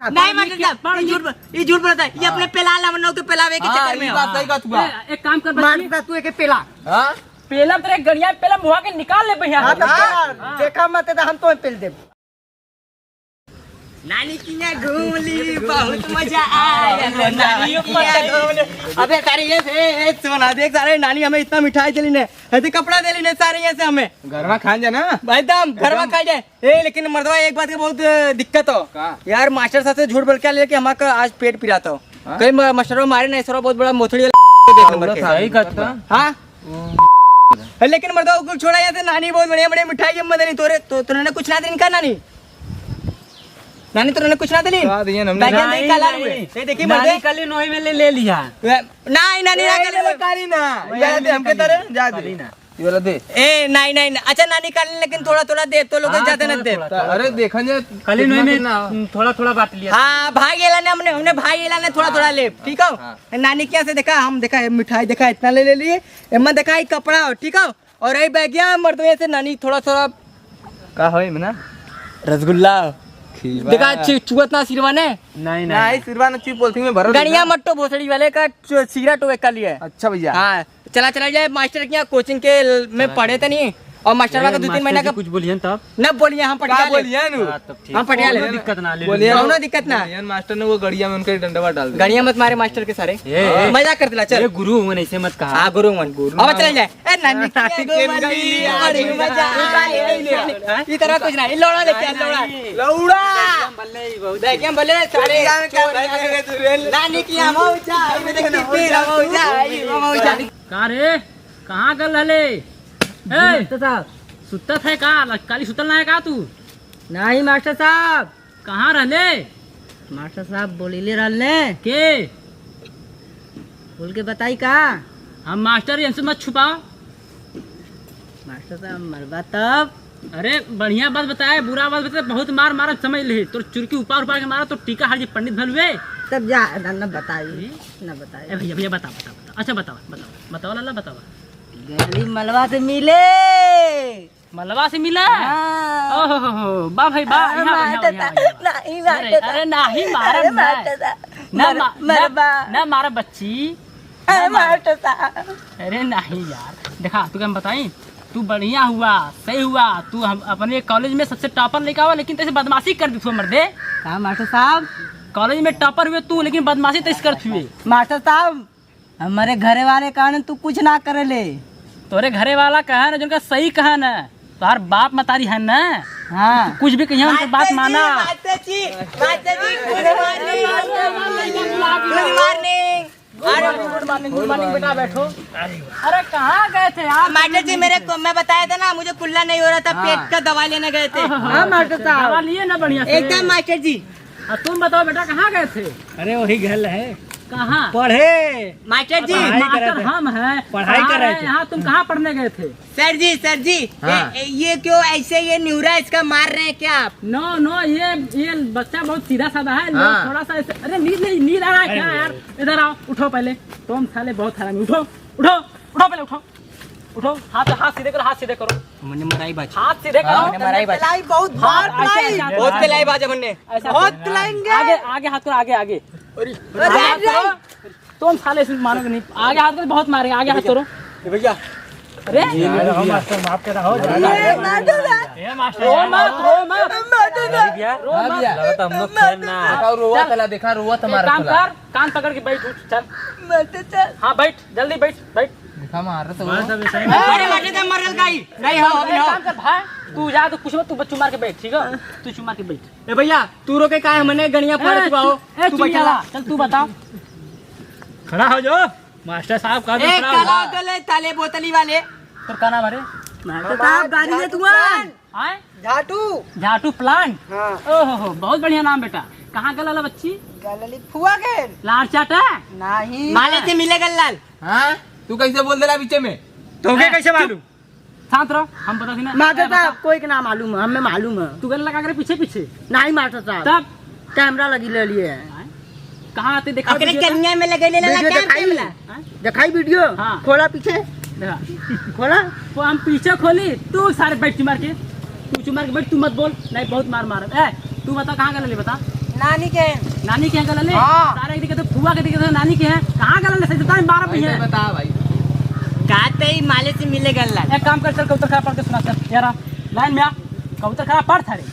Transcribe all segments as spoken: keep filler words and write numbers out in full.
नहीं, मास्टर साहब, ये झूठ बोल-, ये झूठ बोलता है। ये हाँ। अपने पेला लमनऊ के पेलावे के हाँ, चक्कर में ये हो। बात सही बात हुआ। ए, एक काम कर बच्ची। मास्टर साहब, तू एके पेला। हाँ? पेला तेरे गड़िया, पेला मुहा के निकाल ले भैया। हाँ, तो हाँ। पेला। हाँ। देखा मत, तो हम तो पेल देब। नानी किया घूम ली, बहुत मजा आया। नानी किया घूम ली। अबे सारे ये से, ए, सोना, देख सारे, नानी हमें इतना मिठाई देली ने, ऐसे कपड़ा देली ने सारे ये से हमें। घरवा खान जाना। एकदम घरवा एकदम। खा जाए। ए, लेकिन मर्दवा, एक बात के बहुत, अ, दिक्कत हो। का? यार, मास्टर साहब से झूठ बोल के लेके हमारा आज पेट पिरात हो। हाँ? कहीं मा-, मास्टरवा मारे नहीं, सरवा बहुत बड़ा मोथड़ी वाला देख नंबर के। सही कहत बा। हाँ? ओ। लेकिन मर्दवा, कुल छोड़ा, यहाँ से नानी बहुत बढ़िया, बढ़िया मिठाई जम्मा देनी तोरे, तो, तोरे ने कुछ ना देनी का नानी? नानी तोरे ने कुछ ना देनी? का दिए हमने? बैगन नहीं, नहीं, काला नहीं। हुए। ये देखी नानी मर्दे। कली नोई में ले, ले लिया। वे-, नहीं, नानी, ना ए, कली ये हुए। काली ना। वही जा दे, हमने हमके काली तरह, ना। जा दे। काली ना। ये वाला दे। ए, नहीं, नहीं, नहीं। अच्छा, ना निकाले, लेकिन थोड़ा, थोड़ा दे, तो लोग हाँ, ज्यादा ना थोड़ा, दे। थोड़ा, थोड़ा। अरे, देखा जाए, कली कितना नोई में, कितना। हम्म, थोड़ा, थोड़ा बांट लिया। हाँ, भाई ये लाने हमने, हमने भाई ये लाने थोड़ा, थोड़ा ले, ठीक हो? हाँ। नानी के यहाँ से देखा, हम देखा, ये मिठाई देखा, इतना ले, ले लिए। एमा देखा, ये कपड़ा हो, ठीक हो? और ये बैगिया मर्दवे से नानी थोड़ा, थोड़ा का हो एमे ना? रसगुल्ला। खीवा। देखा, ची-, चुअत ना सिरवा ने? नहीं, नहीं। नहीं, सिरवा ना चुई, पॉलिथीन में भरो गड़िया ना। मट्टो भोसड़ी वाले का चु-, सीरा टोवे का लिए। अच्छा भैया। हाँ। चला, चला जाए मास्टर के यहाँ कोचिंग के ल-, में चला पढ़े जाए। तनी, और मास्टर ए, का दो तीन मास्टर महीना जी का कुछ बोलियन तब? न बोलिए, हम पटिया का ले। बोलिए नु? हाँ, तब ठीक। हम पटिया ले। कोनो दिक्कत ना, ले बोलिए लो। नु। कोनो दिक्कत ना। बोलिए नु, मास्टर ने वो गड़िया में उनके डंडवा डाल दिया। गड़िया मत मारे मास्टर के सारे। ए, ए। मजाक कर दिला, चल। ए, गुरु हुवन, ऐसे मत कहा। हाँ, गुरु हुवन। गुरु अब चला जाए। ए, नानी के गुरु हुवन, बड़ी मजा आई। हाँ? ई तरह कुछ ना, ई लौड़ा लेके आ, लौड़ा। लौड़ा। एकदम बल्ले ही बहुत। देख, हम बोले, सारे चोर हैं। नानी की हम हो जा, ये देखिए, फिर हम हो जा, हम हो जा। का रे? कहाँ गल रहले? ए, मास्टर साहब। सुतत है का? ल-, काली सुतल ना है का तू? नहीं मास्टर साहब। कहाँ रहले? मास्टर साहब बोलिले रहले। के? बोल के बताई का? हम मास्टर, हमसे मत छुपाओ। मास्टर साहब मरबा तब। अरे बढ़िया बात बताए, बुरा बात बताए, बहुत मार मारब समझ ले। तोर चुरकी उपार उपार के मारा, तो टीका हर जी पंडित भल हुए। तब जा, ना, ना बताई, हम्म? ना बताई। ए भैया, भैया बता, बता, बता। अच्छा बतावा, बतावा, बतावा लाला, बतावा। गली मलवा से मिले। मलवा से मिला? हाँ। ओहो हो हो, बा भाई बा, अरे यहाँ, यहाँ, मार यहाँ, देता, यहाँ, यहाँ। नहीं मार अरे, देता। अरे नहीं मारब अरे ना। मार देता। ना मर-, मा-, ना, मरबा। ना मारब बच्ची। अरे ना मारब। मार देता। अरे नहीं यार, देखा तू हम बताई, तू बढ़िया हुआ, सही हुआ, तू हम अपने कॉलेज में सबसे टॉपर लेके आवा, लेकिन तैसे बदमाशी कर दी तू मर्दे। का मास्टर साहब? कॉलेज में टॉपर हुए तू, लेकिन बदमाशी तैसे करत हुए। मास्टर साहब, हमारे घरे वाले कहन तू कुछ ना करे ले। तोरे घरे वाला कहन, जिनका सही कहन, तोहार बाप मतारी है ना? हाँ। तू कुछ भी कहिया, उनकर बात मास्टर जी, माना। मास्टर जी, मास्टर जी, good morning। Good morning। अरे, good morning, good morning, बेटा, बैठो। अरे, कहाँ गए थे आप? मास्टर जी, मेरे को, मैं बताया था ना, मुझे कुल्ला नहीं हो रहा था, हाँ। पेट का दवा लेने गए थे। हाँ, मास्टर साहब। दवा लिए ना बढ़िया से? एकदम, मास्टर जी। अब तुम बताओ बेटा, कहाँ गए थे? अरे, वही घर है। कहाँ? पढ़े। मास्टर जी। पढ़ाई करे मास्टर थे। हम हैं। पढ़ाई कहाँ कर रहे हैं? थे। यहाँ तुम कहाँ पढ़ने गए थे? सर जी, सर जी, हाँ। ये, ये क्यों ऐसे ये न्यूरा इसका मार रहे हैं क्या आप? No, no, ये, ये बच्चा बहुत सीधा साधा है, लोग हाँ। थोड़ा सा ऐसे, अरे नींद नहीं, नींद आ रहा है क्या अरे। यार? इधर आओ, उठो पहले। तुम साले बहुत हरामी, उठो, उठो, उठो पहले, उठो। उठो, हाथ, हाथ सीधे करो, हाथ सीधे करो। मने मराई बाजी। हाथ सीधे करो। हाँ, मने मराई बाजी। पिलाई बहुत, हाँ, बहुत ऐसे, पिलाई। ऐसे, बहुत ऐसे, पिलाई बाजी हमने। ऐसे, बहुत ऐसे। पिलाएंगे। आगे, आगे हाथ करो, आगे, आगे। अरे, आगे हाथ अरे। करो। तुम साले इसमें मानोगे नहीं। आगे हाथ करो, बहुत मारेंगे। आगे हाथ करो। ए भैया। अरे। ये लो, मास्टर, माफ करा हो। अरे, मार दो ना। ए मास्टर, रो मत, रो मत। मार दो ना। रो मत। लगा तो हम लोग खेल ना। देखा, रोवा चल। तला, देखा, रोवा एक तुम्हारा काम तला। कर, कान पकड़ के बैठ, उठ, चल। मास्टर साहब। हाँ, बैठ, जल्दी बैठ, बैठ। देखा, मार रहा तो बस, वो। अब ऐसा ही अरे, मास्टर साहब, मरल का ही। नहीं हो, अभी एक हो। काम कर, भाई, तू जा, तू कुछ मत, तू बस चुप मार के बैठ, ठीक है? तू चुप मार के बैठ। ए भैया, तू रोके काहे? हमने गड़िया फाड़ ए, चुका हो। तू, ए, तू बैठ चुड़िया जा। वाला, चल, तू बताओ। खड़ा हो जो, मास्टर साहब का भी ए, खड़ा काला हो। होटल है, ताले बोतली वाले। तोर का नाम है रे? मास्टर साहब, गाड़ी में तू आ। आए? झाटू। झाटू प्लांट? हाँ। ओहो हो, बहुत बढ़िया नाम बेटा। कहाँ गल लाला बच्ची? गल लाली फुआ के। लाड़ चाटा? नहीं। माले से मिले गल लाल। हाँ? तू कैसे बोल देला बीचे में? तो के हाँ, कैसे चुप। मालूम? शांत रहो, हम बता देना। मास्टर ए, साहब, बता। कोई के ना मालूम है, हमें मालूम है। तू गल लगा कर पीछे पीछे। नहीं मास्टर साहब। तब? कैमरा लगी ले लिए है। कहाँ आते देखा अपने वीडियो का? कनिया में लगे ले ला वीडियो क्या दिखाई? कैमरा? हाँ? दिखाई वीडियो? हाँ। खोला पीछे। देखा। खोला? वो हम पीछे खोली, तू सारे बैठ चुमार के। तू चुमार के बैठ, तू मत बोल। नहीं, बहुत मार मार। ए, तू बता कहाँ गल लाली बता? नानी के। नानी के यहाँ गलले? हाँ। सारे एक दिखे तो फुआ के दिखे तो नानी के हैं। कहाँ गलले? सही बताए, बारह पहिए। बता भाई। कहते ही माले से मिले गलला। एक काम कर, चल कबूतर खाना पढ़ के सुना, चल यार, लाइन में आ। कबूतर खाना पढ़ थारे।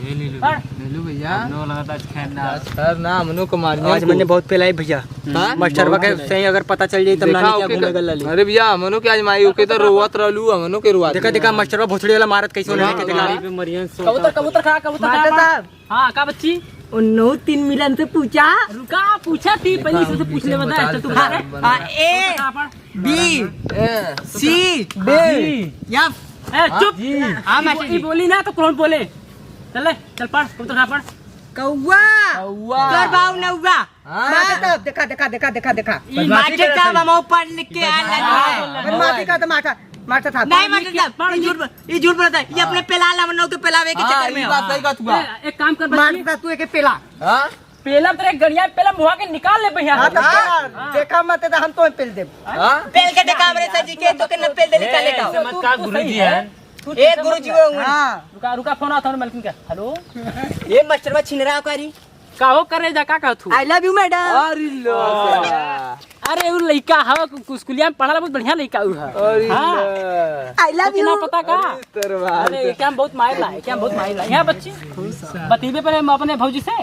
ये ले लो। पढ़। ले लो भैया। हमनो लगा था आज खैर ना। आज खैर ना, हमनो को मारिए आज तू। मैंने बहुत पेलाई भैया। हाँ? मास्टरवा के बहुत सही अगर पता चल जाई तब देखा नानी के ओके घूमे का-, गलली। अरे भैया, हमनो के आज माई ओके तो रोवत रहलू, हमनो के रोवत देखा, देखा, मास्टरवा भोसड़ी वाला मारत कैसे होने हाँ, के देखा। हाँ। कबूतर, कबूतर खा, कबूतर खा, मास्टर पढ़। साहब। हाँ, का बच्ची? उन्नो तीन मिलन से पूछा। रुका, पूछा थी, पहले इससे पूछ ले, बता, अच्छा, तू खा रे। हाँ, ए, बी, ए, सी, डी, एफ। ए, चुप। हाँ, ई बो-, मास्टर जी। ई बोली ना तो कौन बोले? चल ले, चल पढ़, कबूतर खा पढ़। कौआ। कौआ। तोर बाऊ नौआ। हाँ। मास्टर साहब, देखा, देखा, देखा, देखा, देखा। ई मास्टर साहब, हम पढ़ लिख के आयल हनी। बदमाशी का तो मास्टर, मास्टर साहब। नहीं, मास्टर साहब, ई झूठ ब-, ई झूठ बोलत है। ई अपने पेला ला, नौ के पेलावे के हाँ, चक्कर में ई हो। बात सही कहत हुआ। ए, एक काम कर बच्ची। मास्टर साहब, तू एके पेला। हाँ? पेला तेरे गड़िया पेला मुहा के निकाल ले भैया। हाँ, तो हाँ। पेल, देखा मत तो हम तो पेल देब। हाँ? पेल के देखा हमरे सर जी के, तो के न पेल दे निकाले का। ऐसे मत कहा गुरुजी हैं। ए गुरुजी वो हुआ। हाँ। रुका, रुका, फोन आता है मलकिन का। हेलो। ये मास्टरवा छिनरा कारी। का हो करे जा, का कहत हूँ? I love you, madam। अरे लो। अरे उ लइका हव, कु-, स्कूलिया में पढ़ल, बहुत बढ़िया लइका उ है। अरे हाँ। लो। I love you। पता का? अरे तोर बाप अरे रे। क्या बहुत माइला है, क्या बहुत माइला है। यहाँ बच्ची बतीबे पर हम अपने भौजी से।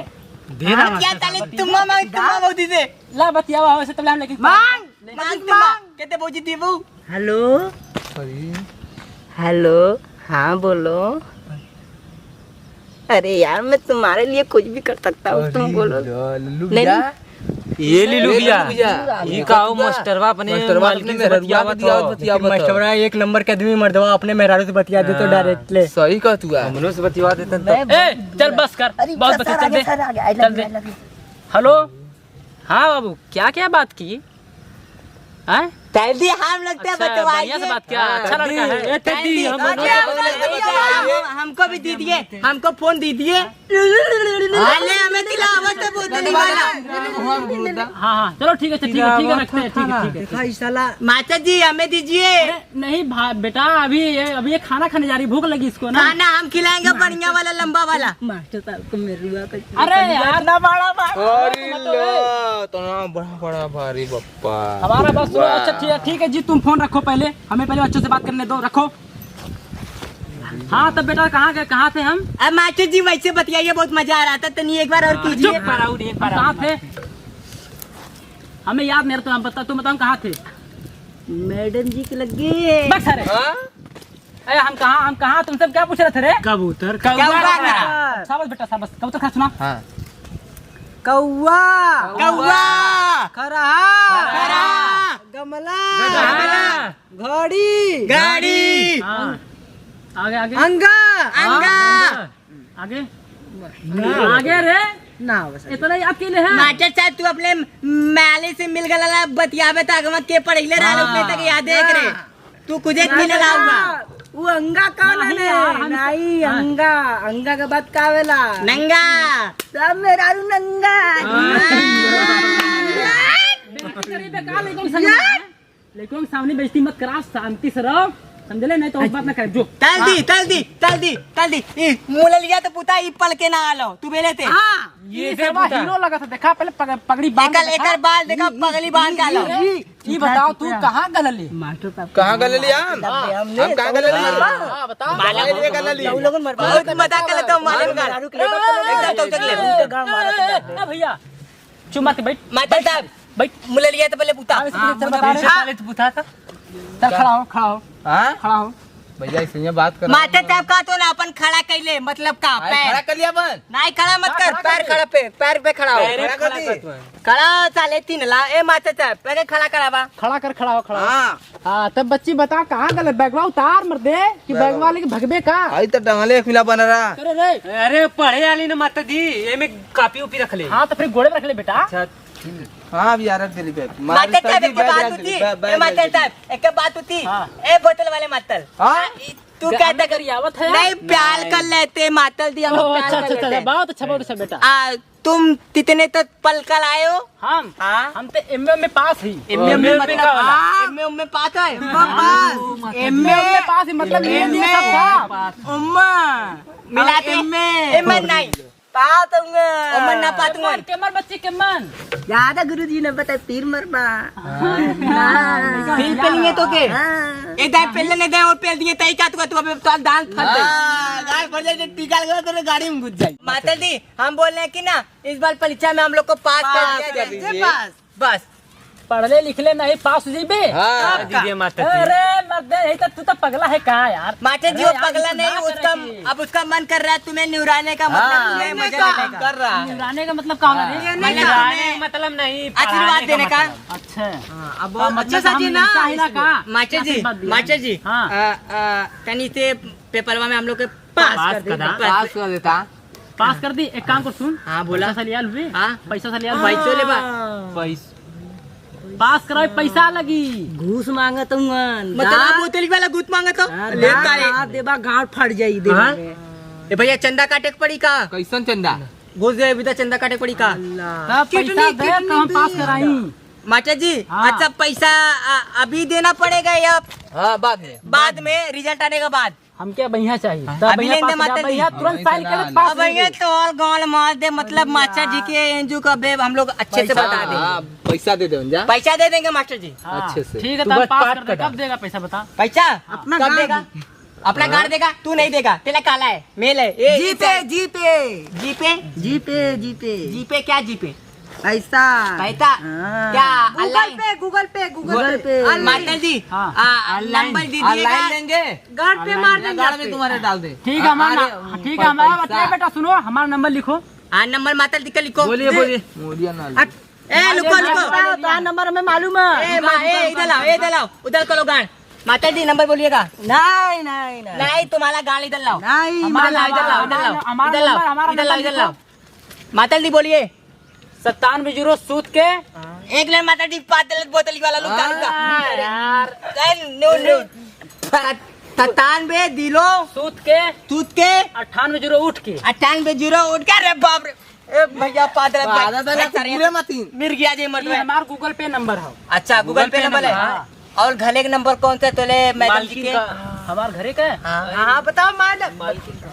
दे ना हाँ, क्या मास्टर ताले साहब। तुम्मा मांग, तुम्मा भौजी से। ला बतियावा हो, ऐसे तबले हम लेके मांग, मांग, मांग। कितने भौजी देबू? हेलो। अरे। हेलो, हाँ बोलो। अरे यार, मैं तुम्हारे लिए कुछ भी कर सकता हूँ, तुम अरे बोलो। लो, लल्लू नहीं, भैया। नहीं। ये लीलू भैया, ये का हो मास्टरवा अपने मास्टरवा अपने मालकिन से मेहररुआ बतियावत के दिया हो। बतियावत हो। मास्टरवा एक नंबर के आदमी मर्दवा अपने मेहरारू से बतिया दे तो हाँ, direct ले। सही कहत हुआ। हमनो से बतिया देते तो। मैं ए, चल बस कर, अरे बहुत बच्चा, चल दे। चल दे। हेलो, हाँ बाबू, क्या क्या बात की? हैं? तैदी हम लोग ते अच्छा, बतवाइए। बढ़िया से बात किया, हाँ, अच्छा लड़का है। ए, तैदी, तैदी, हम लोग हम, हमको भी दीजिए, हमको फोन दीजिए। अरे, हमें तिलावत है बोतली वाला। हाँ, हाँ, चलो ठीक है, अच्छा, ठीक है, ठीक है, रखते हैं, ठीक है, ठीक है। देखा, ई साला। माता जी, हमें दीजिए। अरे, नहीं भा-, बेटा, अभी ये, अभी ये खाना खाने जा रही, भूख लगी इसको ना। खाना हम खिलाएंगे, बढ़िया वाला, लंबा वाला। मास्टर साहब को मेरुआ का अरे यार, ना बड़ा बा-, अरे मत लो, ला, इतना बड़ा, बड़ा भारी बप्पा। हमारा बात सुनो, वाह। अच्छा, ठीक है, ठीक है जी, तुम फोन रखो पहले, हमें पहले बच्चों से बात करने दो, रखो। हाँ, तब बेटा, कहाँ गए, कहाँ थे हम? अब मास्टर जी, वैसे बतियाइए, बहुत मजा आ रहा था, तनी एक बार और हाँ, कीजिए। चुप, एक बार और, एक बार हम और। कहाँ थे? हमें याद नहीं रहा, तुम बता, तुम बताओ, हम कहाँ थे? मैडम जी के लगे। बस, अरे। हाँ? ए, हम कहाँ, हम कहाँ, तुमसे क्या पूछ रहे थे रे? कबूतर, कौआ कौआ का। का। शाबाश बेटा, शाबाश। कबूतर खा सुना। हाँ। कौआ। कौआ। खरहा। खरहा। गमला। गमला। घड़ी। घड़ी। हाँ। आगे, आगे। अंगा। हाँ, अंगा। अंगा। आगे। ना। आगे रे। ना, बस। इतना याद के लिए है? मास्टर साहब, तू अपने माले से मिल गला, बतियावे त अगवा के पढ़ले रहल, हाँ। उसमें तक याद है रे। हाँ। तू कुछ एक भी ना लाऊंगा। वो अंगा कौन है नहीं ने? यार, हम नहीं, हाँ। अंगा, अंगा के बात का आवेला? नंगा। सब मेहरारू नंगा। हाँ। बेइज्जती करी, बेकार लइकन के सामने। लइकन के सामने बेइज्जती मत करा, शांति से रहो, समझले? नहीं तो बात ना करे, जो। तल दी, हाँ। तल दी, तल दी, तल दी। ई मुललिया तो पुता, ई पल के ना आलो, तू बेले ते। हाँ। ये ये से सेवा पूछा। हीरो लगत है, देखा पहले पग-, पगड़ी बांध एकर, देखा। एकर बाल देखा, ई, पगली बांध ई, के आलो। ई, ई, ई बताओ, तू कहाँ गलली? मास्टर साहब कहाँ गलली हम? हम कहाँ गलली? हाँ, बताओ। मालूम ये गलली। बहुत मजा कर लेते हो, मालूम का। एकदम चौचक ले। ए, ए, ए, भैया, चुप मत बैठ। मास्टर साहब, बैठ। मुललिया तो पहले पूछा। हाँ, इसको हाँ, चल बता रहे। साले तो पूछा था। चल, खड़ा हो, खड़ा हो। हाँ? खड़ा हो। भैया, इसने बात करा। मास्टर साहब का तो ना अपन खड़ा कैले, मतलब का, आए, पैर। खड़ा कर लिया अपन। नहीं, खड़ा मत हाँ, कर, खड़ा पैर कर। खड़ा पे, पैर पे खड़ा हो। पैर खड़ा कर दी। खड़ा हो, साले तीन ला। ए, मास्टर साहब, पहले खड़ा करावा। खड़ा कर, खड़ा हो, खड़ा हो। हाँ। हाँ, तब बच्ची बता, कहाँ गलत? बैगवा उतार, मर्दे, कि बैगवा बैगवा लेके भगबे का? आई तो डंगले एक मिला बन रहा। अरे रे। अरे, पढ़े आली ना मास्टर जी, ये में कॉपी उपी रख ले। हाँ, तो फिर गोड़े में रख ले, बेटा। अच्छा। हाँ, अभी यार, रख दे, बैग। मास्टर साहब, एक बात होती, ए, मास्टर साहब, एक बात होती। हाँ। ए, बोतल वाले मास्टर। हाँ? हाँ, ई तू क्या कहता कर-, गरियावत है? नहीं, प्यार नहीं। कर लेते, मास्टर जी, हम ओ, प्यार अच्छा, कर अच्छा, लेते। अच्छा, बहुत अच्छा, बहुत अच्छा, बेटा। आ, तुम कितने तक पढ़ कर आए हो? हम? हाँ। हम तो एमए में पास ही। एमए में एमए में पास है? पास। एमए में पास है, मतलब, एमए में पास है, मतलब, एमए में पास। एमए। मिलाते? एमए। एमए नहीं। पातूंगा। ओमन ना पातूंगा। के मर बच्ची के मन। ज्यादा गुरुजी ने बताए, फिर मरबा। हाँ। फिर पेलिए तो के? हाँ। ए दाई पेले ने दे और पेल दिए, तई का तू, तू अबे तो दांत फट गई। हाँ, दांत फट जाए, टीका लगा तो गाड़ी में घुस जाए। माता जी, हम बोल रहे हैं कि ना, इस बार परीक्षा में हम लोग को पास कर पास दिया कर जाए। दीजिए। पास। बस। पढ़ले लिखले नहीं पास हो जइबे? हाँ। तब का? दीजिए माता जी। अरे मर्दे, यही तो, तू तो पगला है का यार? माता जी, अरे वो यार, पगला ये तो नहीं, ना उसका, करे के। अब उसका मन कर रहा है तुम्हें निहुराने का, मतलब हाँ, तुम्हें लेने मजा का। लेने का। कर रहा है। निहुराने का मतलब का होला रे? हाँ। लेने का। निहुराने का मतलब नहीं, आशीर्वाद पढ़ाने का देने का। मतलब। अच्छा। हाँ, अब हाँ, बहुत मतलब अच्छा सा हम जी ना। मिलता है ना का? माता जी, आशीर्वाद दिया। माता जी, हाँ। अ, अ, तनी से पेपरवा में हम लोग के पास पास कर दे। करा। पास कर देता। पास कर दी, एक काम कर सुन। हाँ, बोला। पैसा लिया लुए। हाँ। पैसा लिया लुए। पैसो लेबा। पैस-, पास कराए पैसा लगी। घूस मांगत हूँ। मतलब, दा-, बोतल वाला घूस मांगत हो? हाँ, ले दा-, तारे। दा-, देबा, गांड फट जाई देबा हाँ? में। ए भैया, चंदा काटे के पड़ी का? कैसन चंदा? घूस दे, अभी तो चंदा काटे के पड़ी का? अल्लाह। हाँ, पैसा कितनी, दे, कितनी तो हम पास दे? कराई। मास्टर जी, हाँ। अच्छा, पैसा, आ, अभी देना पड़ेगा या हाँ, बाद में। बाद में, रिजल्ट आने के बाद? हमके बढ़िया चाहिए। हाँ। तब अभी बढ़िया लेन दे पास हो जाओ, माता जी। बढ़िया तुरंत साइन करे, पास अब हो ये जाओ। तो और गाल मार दे, मतलब, मास्टर जी के एंजू का बेब हम लोग अच्छे से पैसा बता दे। हाँ, पैसा दे दे, जा। पैसा दे देंगे मास्टर जी। हाँ, अच्छे से। ठीक है, तू तब बस पास पाठ कर दे। कर। कब देगा पैसा, बता। पैसा? अपना कब गाल देगा? अपना हाँ। गाल देगा, तू नहीं देगा, तेरा काला है, मेल है। ए, जी पे, इसे जी पे। जी पे? जी पे, जी पे। जी पे क्या जी पे? पैसा। पैसा? हाँ। क्या Google Online? पे, Google पे, Google Google पे। पे। Online। माता जी, हाँ। आ, Online। नंबर दीजिएगा। Online लेंगे। घर पे मार देंगे घर आप में पे। तुम्हारे डाल दे। ठीक है, हमारा अरे, ना-, ठीक है, हमारा पैसा। बतिया बेटा, सुनो, हमारा नंबर लिखो। हाँ, नंबर माता जी का लिखो। बोलिए, दे। बोलिए। मोदिया ना ले। अट-, ए, लिखो, लिखो। तो नंबर हमें मालूम है। ए, मा-, ए, इधर लाओ, ए, इधर लाओ, उधर करो गांड। माता जी, नंबर बोलिएगा। नहीं, नहीं, नहीं। नहीं, तुम्हारा गांड इधर लाओ। नहीं, हमारा इधर लाओ, इधर लाओ, इधर लाओ। हमारा इधर लाओ, नंबर, हमारा इधर लाओ, नंबर इधर लाओ। माता जी, बोलिए। सत्तानवे जीरो सूत के। एक लेन माता जी, पाँच दलत बोतली वाला लोग दारू का। हाँ, यार। ए, नो, नो। सत-, सत्तानवे जीरो। सूत के। सूत के। अट्ठानवे जीरो उठ के। अट्ठानवे जीरो उठ के, अरे बाप रे। ए भैया, पाँच दलत भाई। पाँच दलत ए, सारे पूरे मतीन। मिर गया जे मर ये रहे। हमार Google Pay नंबर है। अच्छा, Google Google Pay Pay नंबर है। नंबर, हाँ। और घरे के नंबर कौन सा है? तोले मैडम जी मालकिन के। का। हमार घरे का है? हाँ। हाँ, बताओ मैडम। मालकिन का।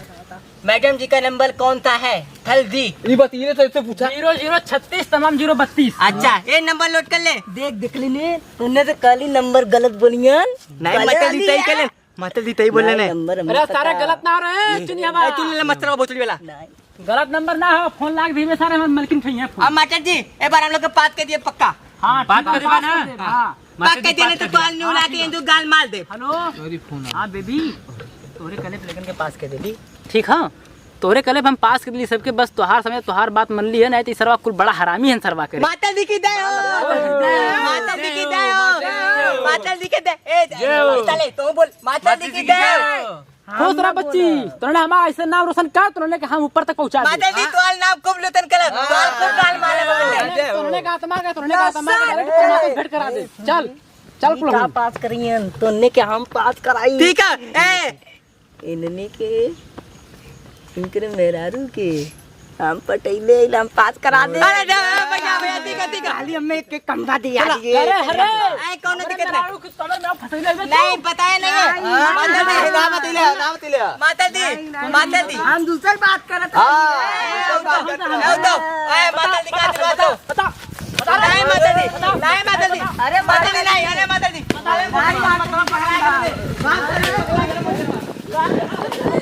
मैडम जी का नंबर कौन सा है? थल दी। ई बतिये तो इससे पूछा। जीरो जीरो छत्तीस तमाम जीरो बत्तीस। अच्छा, ये नंबर नोट कर ले। देख, देख ली ने, तूने तो काली नंबर गलत बोलियन। नहीं, गलत मतलब, बोलियन। सही कर ले। मतलब, सही बोले नहीं, ने। नंबर हमने अरे, सारा पता। गलत ना हो रहे हैं, ये चुनिया बा। ए, तू ले मत चलाओ बोतली वाला। नहीं। गलत नंबर ना हो, फोन लाग भी में सारे हमारे मलकिन उठाई है फोन। अब मास्टर जी, एक बार हम लोग के पास के दिए पक्का। हाँ, पास ठीक है, कर देबा पास ना? कर देबा, हाँ। हाँ। मास्टर पक्का जी, देने पास तो कर तोहार देबा। न्यू हाँ, लाके ठीक है। एंजू गाल मार दे। हेलो। सॉरी, फोन आ हाँ, गया। बेबी, तोरे कले पे लेकिन के पास के देली। ठीक, हाँ? तोरे कले पे हम पास के देली सबके, बस तोहार समय, तोहार बात मन ली है, नहीं तो ई सरवा कुल बड़ा हरामी है सरवा करे। माता जी की दया हो। माता जी की दया हो। माता जी की दया। ए, जय हो। चले, तो बोल, माता जी की दया हो। खुश रह बच्ची, तोरने हमारा ऐसे नाम रोशन कर, तोरने के हम ऊपर तक पहुँचा दे। माता जी, तोहार नाम खूब लुतन करब, तोहार खूब गाल मारे बगल में। तोरने का आत्मा का, तोरने का आत्मा का, direct तोरने को भेंट करा दे। चल, चल, ई कुल का हम। पास करियन, तोरने के हम पास कराई। ठीक है, ए। इनने के, इनकरे मेहरारू के। हम पटैले आइल, हम पास करा दे। अरे, दे, भैया, भैया, ठीक है, ठीक है। खाली हमें एक, एक कमरा दिया चलो, दीजिए। अरे, अरे। ए, कौनो दिक्कत नहीं। मेहरारू कुछ कमर में फंसैले बे तू। नहीं, पता है नहीं। नहीं, माता जी, नहीं, ना बतैले, ना बतैले। माता जी, नहीं, नहीं, माता जी। हम दूसर बात करत हाँ, हई। ए, उठो, ए, उठो। ए, माता जी का आशीर्वाद दो। बता, बता। नहीं, माता जी, नहीं, माता जी। अरे, माता जी, नहीं, अरे, माता जी। अरे, माता जी।